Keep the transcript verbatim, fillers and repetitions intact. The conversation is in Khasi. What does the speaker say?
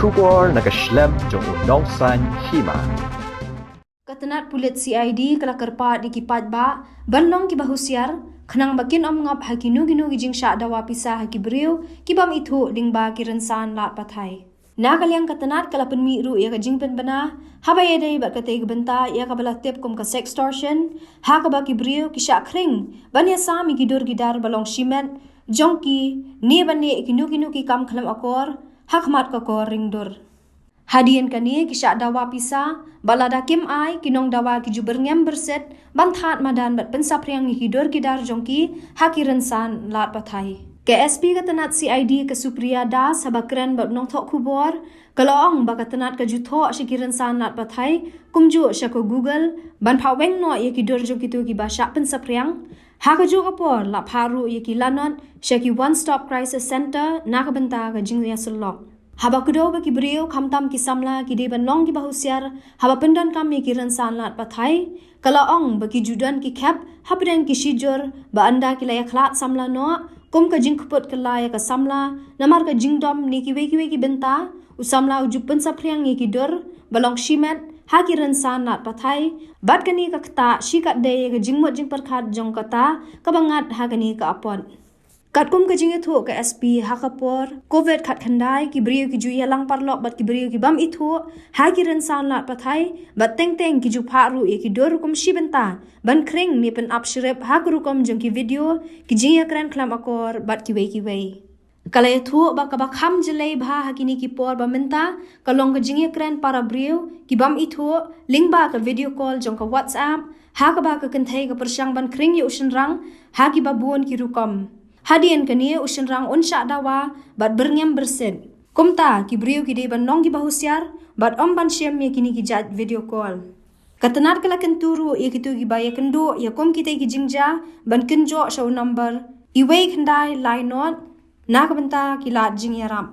Khubor na ka shlem jong u nongsan hima. Ka tnat pulit C I D ka la kyrpad ïa ki paidbah ban long kiba husiar, khnang ba kin ym ngop ha kino kino ki jingshah dawa pisa ha ki briew ki bym ithuh lyngba ki rynsan lad pathai. Na ka liang ka tnat ka la pynmih ruh ïa ka jingpynbna haba ïadei bad katei ka bynta ïa kaba la tip kum ka sextortion, ha kaba ki briew ki shah khring ban ïasam ïa ki dur ki dar ba long shimet jong ki, ne ban leh kino kino ki kam khlem akor ha khmat ka kor ring dur. Hadien kane ki shah dawa pisa, bad lada kim ai, ki nongdawa ki ju byrngem byrsit ban thad madan bad pynsaphriang ïa ki dur ki dar jong ki ha ki rynsan lad pathai. Ka S P ka tnat C I D ka Supriya Das haba kren bad u nongthoh khubor, ka la ong ba ka tnat ka ju thoh sha ki rynsan lad pathai kumjuh sha ka Google ban phah weng noh ïa ki dur jong kito kiba shah pynsaphriang. Ha kajuh ka por la phah ruh ïa ki lanot sha ki One Stop Crisis Center na ka bynta ka jingïasyllok. Haba kdew ba ki briew, khamtam ki samla, ki dei ban long kiba husiar haba pyndonkam ïa ki rynsan lad pathai, ka la ong ba ki ju don ki khep hapdeng ki shijur ba ynda ki la ïakhlad samla noh, kum ka jingkput kylla ïa ka samla namar ka jingdom ne kiwei kiwei ki bynta, u samla u ju pynsaphriang ïa ki dur ba long shimet ha ki rynsan lad pathai, bad kane ka ktah shi katdei ïa ka jingmut jingpyrkhat jong kata kaba ngat ha kane ka apot. Katkum ka jingïathuh ka S P, ha ka por Covid khatkhyndai, ki briew ki ju ïalang paralok bad ki briew ki bym ithuh ha ki rynsan lad pathai, bad teng teng ki ju phah ruh ïa ki dur kum shi bynta ban khring ne pynap shrip ha ka rukom jong ki video, ki jingïakren khlem akor bad kiwei kiwei. Ka la ïathuh ba kaba kham jlei bha ha kine ki por ba mynta ka long ka jingïakren para briew ki bym ithuh lyngba ka video call jong ka WhatsApp, ha kaba ka kynthei ka pyrshang ban khring ïa u shynrang ha kiba bun ki rukom. Hadien kane u shynrang un shah dawa bad byrngem byrsit. Kumta ki briew ki dei ban long kiba husiar bad ym ban shim ïa kine ki jait video call. Ka tnat ka la kyntu ruh ïa kito kiba ïakynduh ïa kum kitei ki jingjia ban kynjoh sha u number uwei khyndai lai nod na ka bynta ki lad jingïarap.